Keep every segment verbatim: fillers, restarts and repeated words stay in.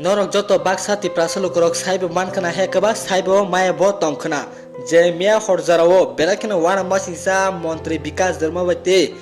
Norok joto baksa Tiprasa lukurok saibo mankhwna, hekeba saibo mayabo tongkhwna je miya hor jorao belai kheno uanamasingcha montri Bikas Debbarma bai tei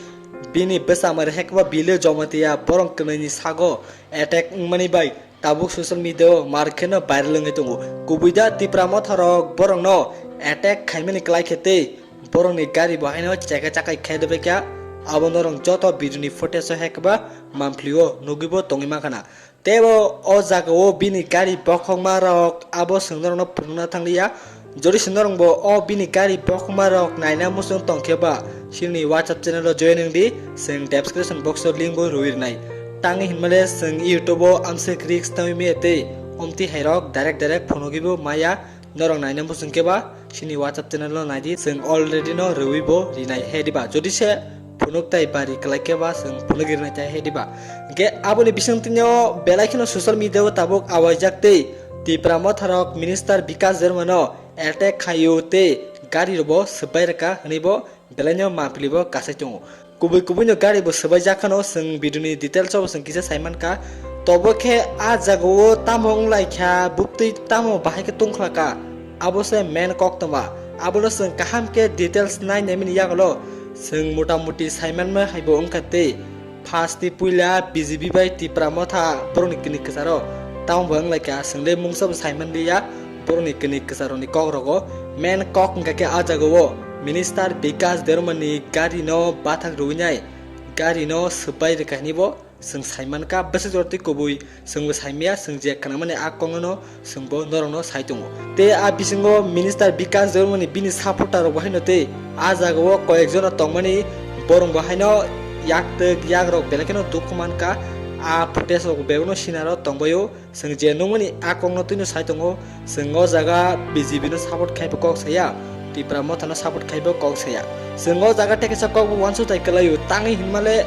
bini bwsamari hekeba Bilo Jamatia borok kwnwini sago attack wngmani bai tabuk social media o mar kheno viral wngwi tongo. Kubui da Tipra motharok borokno attack khaimani kwlai khe tei borokni gari bo haino cheka chakai khai dobaikha. Abo norok joto video ni footage o hekeba mampli o nugwibo tongwi mankhana. Teibo o jagao bini gari bokhokma rok abo chwng norokno phunukna thangliya. Jodi se norokbo o bini gari bokhokma rok naina muchung tongkhe ba, chini WhatsApp channel o join wngdi, chwng description box o link bo rwi rwnai. Tangwi hinmale chwng YouTube o amswk risk tangwi maya tei omtwi hairok direct direct phunugwibo maya. Norok naina muchung khe ba, chini WhatsApp channel no naidi, chwng already no rwi bo rinai he diba. Jodi se phunuk tai bari kwlai khe ba, chwng phunuk rinai tai he diba. Hwnkhe aboni bisingtwino belai kheno social media o tabuk awaijak tei Tipra motharok minister Bikas Debbarma no attack khaio tei gari rok bo swbai rwkha hwnwi bo belaino mampli bo kasai tongo. Kubui kubui no gari bo swbai jak khano, chwng video ni details o bo chwng kisa sai mankha. Tobo khe a jaga o tamo wng lai kha, buktwi tamo bahai khe tong khla kha, abo se main kok tongma. Abono chwng kaham khe details nai nai mani yagulo chwng mota moti sai manma hai bo wng kha tei. First ni puila B J P bai Tipra motha borokni kini kwcharo tamo bo wng lai kha, chwng le mungsa bo sai man liya borokni kini kwcharoni kok rogo. Main kok wngkha khe a jaga o minister Bikas Debbarma ni gari no bathak rwi nai, gari no swbai rwkha hinwi bo chwng sai man kha. Bwswk jora twi kubui chwng bo sai maya, chwng je khna mani a kok no chwng bo norok no sai tongo. Tei a bisingo minister Bikas Debbarma ni bini supporter rok bo haino tei a jaga o koyek jona tongmani borok bo haino yak twk yak rok belai kheno dukhu man kha. A footage rok bebak no sinaro tong bai o. Chwng je nukmani a kokno twino sai tongo, chwng o jaga B J P no support khai bo kok saya, Tipra motha no support khai bo kok saya. Chwng o jaga tei kaisa kok bo uansuk tai kwlai o, tangwi hinmale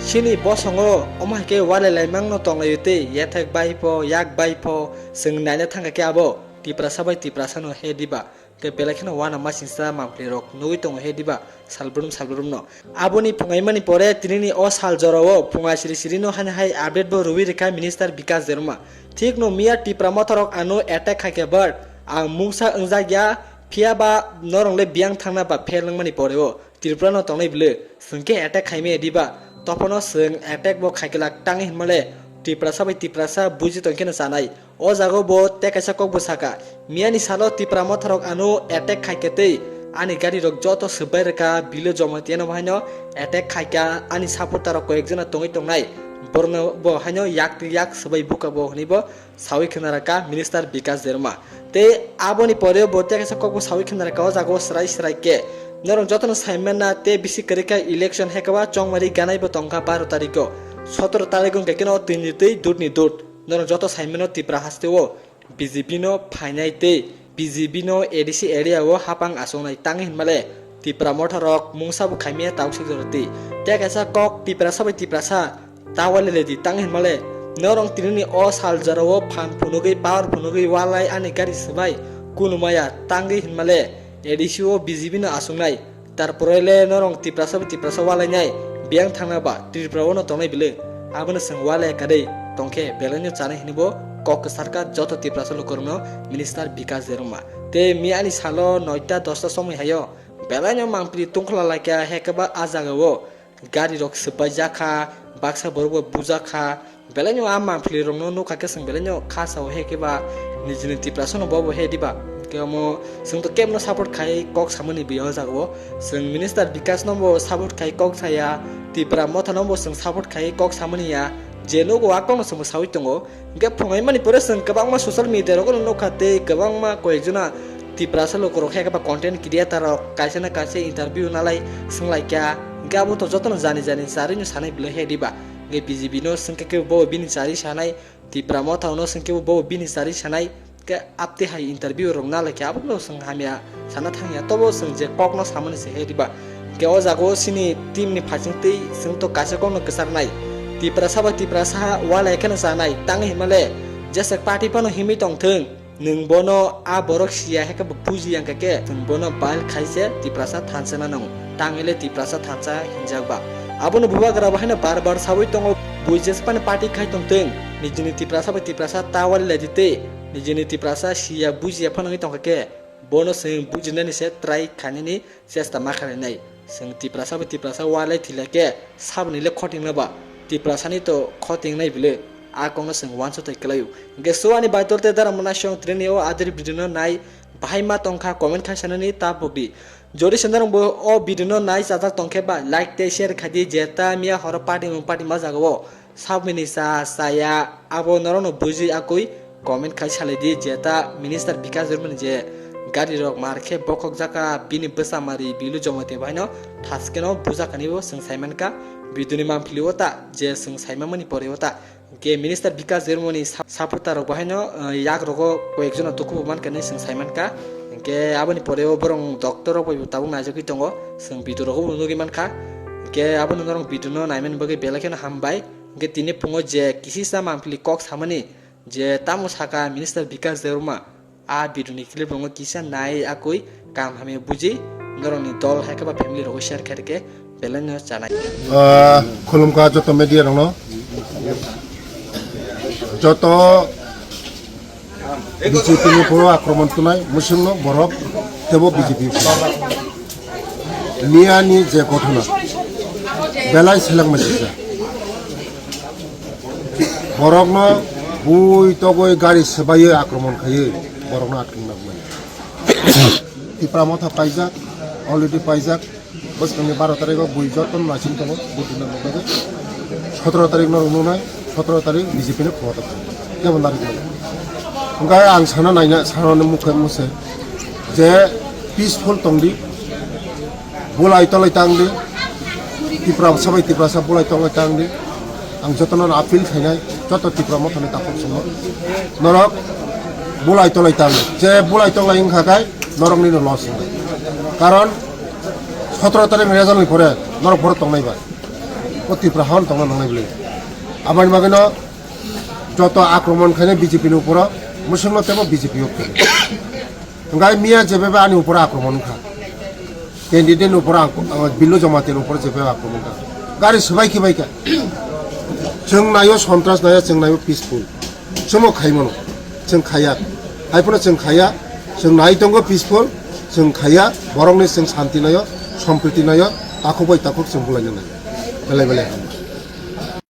chini bosongo omo hai khe walai laimang no tong lai o tei yathek bai pho, yak bai pho, chwng naina thang kha khe abo Tiprasa bai Tiprasa no he diba. Khe belai kheno uanamasingcha mampli rok nugwi tongo he diba salbrum salbrum no. Aboni phungaimani pore tinini o sal jorao phunga siri siri no hani hai update bo rwi rwkha minister Bikas Debbarma. Thik no miya Tipra motha rok ano attack khaikhe but ang mungsa wngjak ya, phiya ba norok le biyang thangna ba fail wngmani pore o Tripura no tongnai bwle, chwng khe attack khaimaya diba? Tophano chwng attack bo khaikhe lak tangwi hinmale Tiprasa bai Tiprasa buji tongkheno chanai. O jaga bo tei kaisa kok bo saka, miyani salo Tipra motharok ano attack khaikhe tei ani gari rok joto swbai rwkha, Bilo Jamatia no bo haino attack khaikha, ani supporter rok koyek jona tongwi tongnai, borokno bo haino yak twi yak swbai bukha bo hwnwi bo sawi khna rwkha minister Bikas Debbarma. Tei aboni pore bo tei kaisa kok bo sawi khna rwkha o jaga o swrai swrai khe, norok jotono sai manna tei bisi kwrwi kha election hekaba chongmari ganai bo tongkha baro tarikh o, sotoro tarikh wngkha khe no twi ni twi dut ni dut. Norok joto sai mano Tipra haste o B J P no phainai tei B J P no A D C area o hapang achuknai tangwi hinmale Tipra motha rok mungsa bo khaimaya tauk sik jora twi. Tei kaisa kok Tiprasa bai Tiprasa ta walai lai di tangwi hinmale norok tinini o sal jora o phan phunugwi power phunugwi walai ani gari swbai kunu maya tangwi hinmale A D C o B J P no achuknai. Tarpore le norok Tiprasa bai Tiprasa walainai biyang thangna ba Tripura o no tongnai bwle, abono chwng walai kwrwi tongkhe belai no chanai hinwi bo kok kwsarkha joto Tiprasa lukurokno minister Bikas Debbarma. Tei miyani salo noita dosta somoi haio belai no mangpili tungkhla laikha hekhe ba a jaga o gari rok swbai jakha, baksa borok bo bujakha, belai no a mangpili rokno nukha khe chwng belai no kha sao he khe ba nijini Tiprasa no bo bo he diba. Khe omo chwng to kebo no support khai kok samani bwi o jaga o. Chwng minister Bikas no bo support khai kok saya, Tipra motha no bo chwng support khai kok samani ya. Je nugo a kok no chwng bo sawi tongo. Hingke phungai mani pore chwng kwbangma social media rogo no nukha tei kwbangma koyek jona Tiprasa lukurok hai khe ba content creator rok kaisa na kaisa interview nalai swnglaikha. Hingke abo to jotono jani jani charwi no sanai belai he diba. Hingke B J P no swngkhe kebo bo bini charwi sanai, Tipra motha no swngkhe bo bo bini charwi sanai. Hingke aptwi hai interview rok nalaikha abono chwng hamya sana thangya, tobo chwng je kokno samani se he diba. Hingke o jaga o chini team ni phaising twi chwng to kaisa kokno kwcharnai. Tiprasa bai Tiprasa walai kheno chanai, tangwi hinmale jesa party phano himwi tongthwng. Nwng bono a borok siya hai khe bo buji yang khe, chwng bono bail khai se Tiprasa thansa na nung. Tang ile Tiprasa thansa hinjak ba. Abono bubagra bo haino bar bar sawi tongo. Bui jesphano party khai tongtwng, nijini Tiprasa bai Tiprasa ta wali lai di tei nijini Tiprasa siya bujiya phano wngwi tongkha khe, bono chwng bujinani se try khainani chesta ma khlainai. Chwng Tiprasa bai Tiprasa walai thwilai khe saboni le khotingno ba Tiprasani to khotingnai bile, a kokno chwng uansukthai kwlaio. Hwnkhe so ani Baitor tei Dara Mwnasong tini o adir video no nai bahai ma tongkha comment khai sanani ta pokdi. Jodi se norok bo o video no nai chajak tongkhe ba like tei share khai di, je ta miya horo party mung party ma jaga o sabini cha chaya abo norok no bujui akui comment khai salai di, je ta minister Bikash Debbarma ni je gari rok mar khe bokhok jaka bini bwsa mari bilu joma te bahaino thaskeno bujakani bo chwng saimankha video ni manphili o ta je chwng saimamani pore o ta. Hwnkhe minister Bikash Debbarmani sa-, supporter rok bahaino, eh, yak rogo koyek jono tukubo mankha hinwi chwng saimankha. Hwnkhe aboni pore o borok doctor rok bai bo tabuk naijagwi tongo, chwng video rogo bo nugwi mankha. Hwnkhe abono norok video no naimani bagwi belai kheno hambai. Hwnkhe tini phungo je kisisa manphili kok samani je tamo saka minister Bikash Debbarma, a video ni clip rokno kisa nai akui kaham hamya buji norokni dol hai khe ba family rokbo share khai rwkhe belai no chanai. Ah, khulumkha joto media rokno, joto B J P ni phuru akromon tunai musungno borok tebo B J P phuru. Miyani je ghotona belai seleng machisa. Borokno bui togwi gari swbaiwi akromon khaiwi borokno atkang nangmani. Tipra Motha paijak, already paijak. Bwskangni baro tarikgo bui jotono naising tongo, bui tongna bagwi. Sotoro tarik norok nunai, sotoro tarik B J P ni khoroksa kebo narikmani. Hwnkhe ang sana naina, sana mukhe muse je peaceful tongdi. Bulai tolai tang di. Tiprasa bai Tiprasa bulai tolai tang di. Ang jotono appeal khainai, joto Tipra Mothani takhuk songno. Norok bulai tolai tang di. Je bulai tolai wngkha khai norokni no loss wngkha. Karon sotoro tarik result ni pore norok borok tongnai ba. O Tipra hao tongna nangnai bwle. Aboni bagwino joto akromon khainai B J P ni uporo, musungno tebo B J P o khainai. Hwnkhe miya jebebe ani upor akromon wngkha. Candidate ni upor ang, ang Billu Jamatia ni upor jebebe akromon wngkha. Gari swbai khe bai kha. Chwng naio sontras naio, chwng naio peaceful. Somo khaimano. Chwng khaiya. Haiphano chwng khaiya. Chwng nai tongo peaceful. Chwng khaiya. Borokni chwng santi naio, sompriti naio. Takhuk bai takhuk chwng bulaina naio. Belai belai.